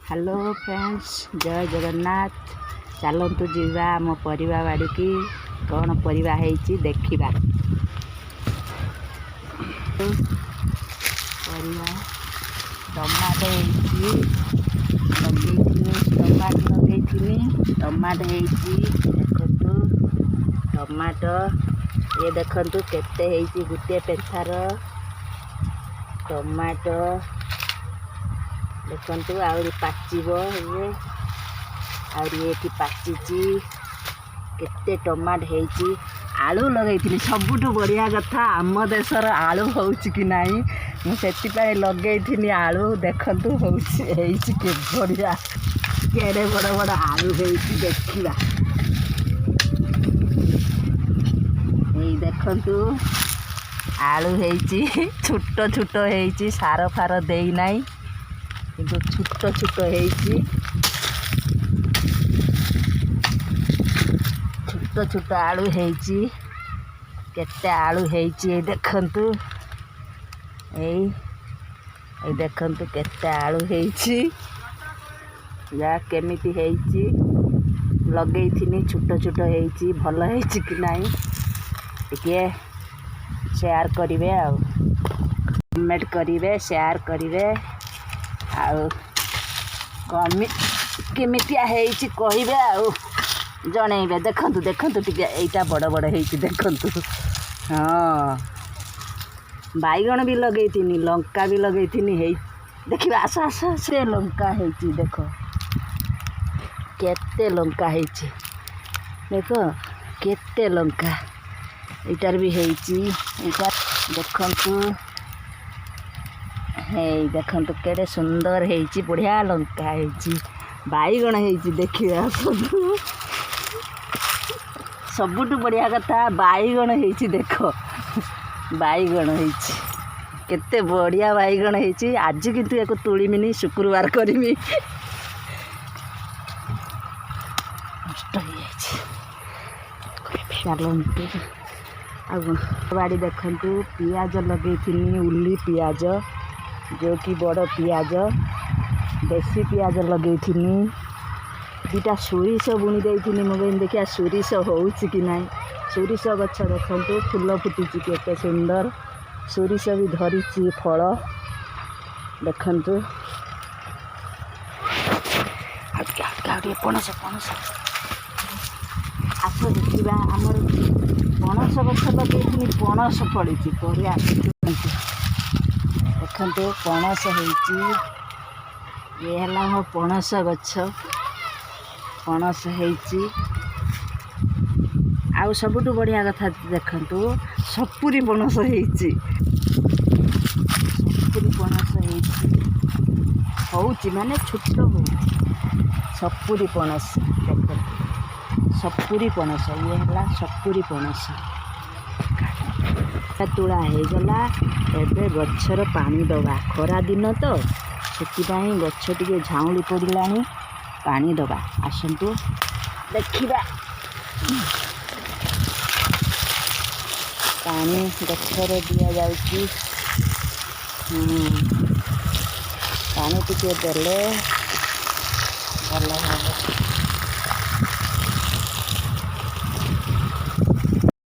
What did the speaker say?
Hello friends, ଜୟ ଜଗନ୍ନାଥ। ଚାଲନ୍ତୁ ଯିବା ଆମ ପରିବା ବାଡ଼ିକି, କ'ଣ ପରିବା ହେଇଛି ଦେଖିବା। ପରିବା ଟମାଟୋ ହେଇଛି, ଲଗେଇଥିଲି ଟମାଟୋ, ଲଗେଇଥିଲି ଟମାଟୋ ହେଇଛି। ଦେଖନ୍ତୁ ଟମାଟୋ, ଇଏ ଦେଖନ୍ତୁ କେତେ ହେଇଛି, ଗୋଟିଏ ପେନ୍ଥାର ଟମାଟୋ। ଦେଖନ୍ତୁ, ଆହୁରି ପାଚିବ ଇଏ, ଆହୁରି ଏଠି ପାଚିଛି। କେତେ ଟମାଟୋ ହେଇଛି। ଆଳୁ ଲଗେଇଥିଲି। ସବୁଠୁ ବଢ଼ିଆ କଥା, ଆମ ଦେଶର ଆଳୁ ହେଉଛି କି ନାହିଁ, ମୁଁ ସେଥିପାଇଁ ଲଗେଇଥିଲି ଆଳୁ। ଦେଖନ୍ତୁ, ହେଉଛି, ହେଇଛି। କେ ବଢ଼ିଆ, କେଡ଼େ ବଡ଼ ବଡ଼ ଆଳୁ ହେଇଛି, ଦେଖିବା। ଏଇ ଦେଖନ୍ତୁ, ଆଳୁ ହେଇଛି, ଛୋଟ ଛୋଟ ହେଇଛି। ସାର ଫାର ଦେଇନାହିଁ, କିନ୍ତୁ ଛୋଟ ଛୋଟ ହେଇଛି। ଛୋଟ ଛୋଟ ଆଳୁ ହେଇଛି। କେତେ ଆଳୁ ହେଇଛି, ଏଇ ଦେଖନ୍ତୁ। ଏଇ ଏଇ ଦେଖନ୍ତୁ, କେତେ ଆଳୁ ହେଇଛି। ଯାହା କେମିତି ହେଇଛି, ଲଗେଇଥିନି, ଛୋଟ ଛୋଟ ହେଇଛି। ଭଲ ହେଇଛି କି ନାହିଁ ଟିକିଏ ସେୟାର କରିବେ ଆଉ କମେଣ୍ଟ କରିବେ, ସେୟାର କରିବେ ଆଉ କମି କେମିତିଆ ହେଇଛି କହିବେ ଆଉ ଜଣେଇବେ। ଦେଖନ୍ତୁ, ଦେଖନ୍ତୁ ଟିକେ, ଏଇଟା ବଡ଼ ବଡ଼ ହେଇଛି, ଦେଖନ୍ତୁ। ହଁ, ବାଇଗଣ ବି ଲଗେଇଥିନି, ଲଙ୍କା ବି ଲଗେଇଥିନି, ହେଇ ଦେଖିବା। ଆସ, ଆସ। ସେ ଲଙ୍କା ହେଇଛି, ଦେଖ କେତେ ଲଙ୍କା ହେଇଛି। ଦେଖ କେତେ ଲଙ୍କା ଏଇଟାରେ ବି ହେଇଛି। ଏଇଟା ଦେଖନ୍ତୁ, ହେଇ ଦେଖନ୍ତୁ, କେଡ଼େ ସୁନ୍ଦର ହେଇଛି। ବଢ଼ିଆ ଲଙ୍କା ହେଇଛି, ବାଇଗଣ ହେଇଛି, ଦେଖିବା ଆସନ୍ତୁ। ସବୁଠୁ ବଢ଼ିଆ କଥା, ବାଇଗଣ ହେଇଛି। ଦେଖ, ବାଇଗଣ ହେଇଛି, କେତେ ବଢ଼ିଆ ବାଇଗଣ ହେଇଛି। ଆଜି କିନ୍ତୁ ୟାକୁ ତୋଳିମିନି, ଶୁକ୍ରବାର କରିମି। ନଷ୍ଟ ହେଇଯାଇଛି। ଚାଲନ୍ତୁ, ଆଉ କ'ଣ ବାଡ଼ି ଦେଖନ୍ତୁ। ପିଆଜ ଲଗେଇଥିନି, ଉଲି ପିଆଜ, ଯେଉଁକି ବଡ଼ ପିଆଜ, ଦେଶୀ ପିଆଜ ଲଗେଇଥିନି। ଦୁଇଟା ସୋରିଷ ବୁଣି ଦେଇଥିନି। ମୁଁ କହିଲି ଦେଖିବା ସୋରିଷ ହେଉଛି କି ନାହିଁ। ସୋରିଷ ଗଛ ଦେଖନ୍ତୁ, ଫୁଲ ଫୁଟିଛି, କେତେ ସୁନ୍ଦର। ସୋରିଷ ବି ଧରିଛି ଫଳ, ଦେଖନ୍ତୁ। ଆଉ ଟିକେ, ଆଉ ଟିକେ, ଆଉ ଟିକେ। ପଣସ, ପଣସ, ଆସ ଦେଖିବା। ଆମର ପଣସ ଗଛ ଲଗେଇଥିଲି, ପଣସ ଫଳିଛି, ବଢ଼ିଆ। ଦେଖନ୍ତୁ, ଦେଖନ୍ତୁ, ପଣସ ହେଇଛି। ଇଏ ହେଲା ମୋ ପଣସ ଗଛ, ପଣସ ହେଇଛି। ଆଉ ସବୁଠୁ ବଢ଼ିଆ କଥା, ଦେଖନ୍ତୁ, ସପୁରୀ ପଣସ ହେଇଛି। ସପୁରୀ ପଣସ ହେଇଛି, ହେଉଛି ମାନେ ଛୋଟ ହେଉଛି। ସପୁରୀ ପଣସ ଦେଖନ୍ତୁ, ସପୁରୀ ପଣସ। ଇଏ ହେଲା ସପୁରୀ ପଣସ। ତୁଳା ହେଇଗଲା, ଏବେ ଗଛର ପାଣି ଦେବା। ଖରା ଦିନ ତ, ସେଥିପାଇଁ ଗଛ ଟିକେ ଝାଉଁଳି ପଡ଼ିଲାଣି। ପାଣି ଦେବା, ଆସନ୍ତୁ ଦେଖିବା। ପାଣି ଗଛରେ ଦିଆଯାଉଛି। ପାଣି ଟିକେ ଦେଲେ ଭଲ ହେବ।